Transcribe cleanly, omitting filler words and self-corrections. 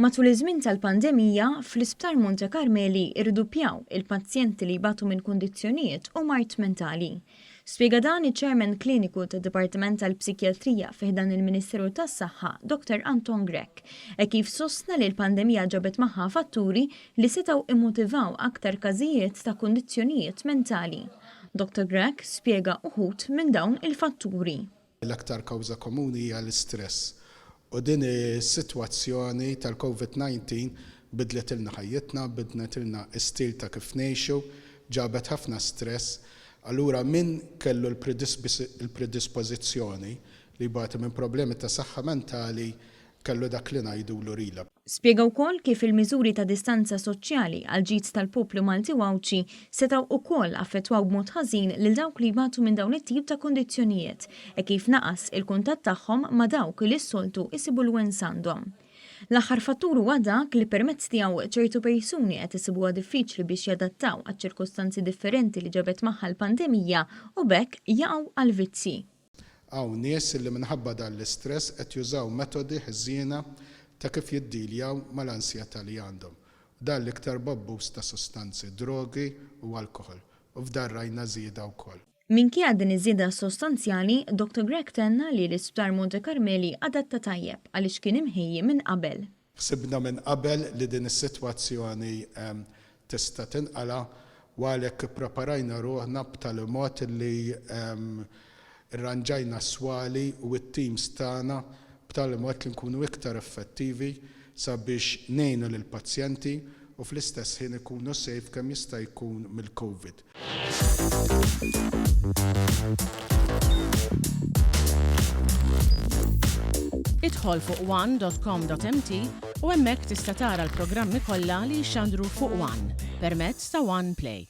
Matul iż-żmien tal-pandemija, fl-Isptar Monte Carmeli rduppjaw il-pazjenti li jbatu minn kundizzjonijiet u mard mentali. Spjega dan iċ-Chairman Kliniku tad-Dipartiment tal-Psikjatrija fi ħdan il-Ministeru tas-Saħħa, Dr Anton Grech, hekk kif sostna li l-pandemija ġabet magħha fatturi li setgħu immotivaw aktar każijiet ta' kundizzjonijiet mentali. Dr Grech spjega uħud minn dawn il-fatturi. L-aktar kawża komuni hija l-istress u din is-sitwazzjoni tal-Covid 19 bidlitilna ħajjitna, bidnetilna s-stil ta' kif ngħixu, ġabet ħafna stress. Allura min kellu l-predispożizzjoni li jbati minn problemi ta' saħħa mentali kellu dak li ngħidulu relapse. Spjega wkoll kif il-miżuri ta' distanza soċjali għall-ġid tal-poplu Malti u Għawdxi setgħu wkoll affettwaw b'mod ħażin lil dawk li jbatu minn dawn it-tip ta' kundizzjonijiet hekk kif naqas il-kuntatt tagħhom ma' dawk li s-soltu jsibu l-wens għandhom. L-aħħar fattur huwa dak li permezz tiegħu ċertu persuni qed isibuha diffiċli biex jadattaw għaċ-ċirkustanzi differenti li ġabet magħha l-pandemija u b'hekk jaqgħu għall-vizzji. Hawn nies li minħabba dan l-istress qed jużaw metodi ħżiena ta' kif jiddiljaw mal-ansjetà li għandhom. Dan l-iktar b'abbuż ta' sustanzi, drogi u alkoħol, u f'dan rajna żieda wkoll. Minkejja din iż-żieda sostanzjali, Dottor Grech tenna li l-Isptar Monte Carmeli adatta tajjeb għaliex kien imħejji minn qabel. Ħsibna minn qabel li din is-sitwazzjoni tista' tinqala' u għalhekk ippreparajna ruħna b'tali mod li rranġajna s-swali u t-teams tagħna b'tali mod li nkunu iktar effettivi sabiex ngħinu lill-pazjenti u fl-istess ħin ikunu safe kemm jista' jkun mill-Covid. Idħol fuq one dot com dot mt u hemmhekk tista' tara l-programmi kollha li jixxandru fuq one permezz ta' One Play.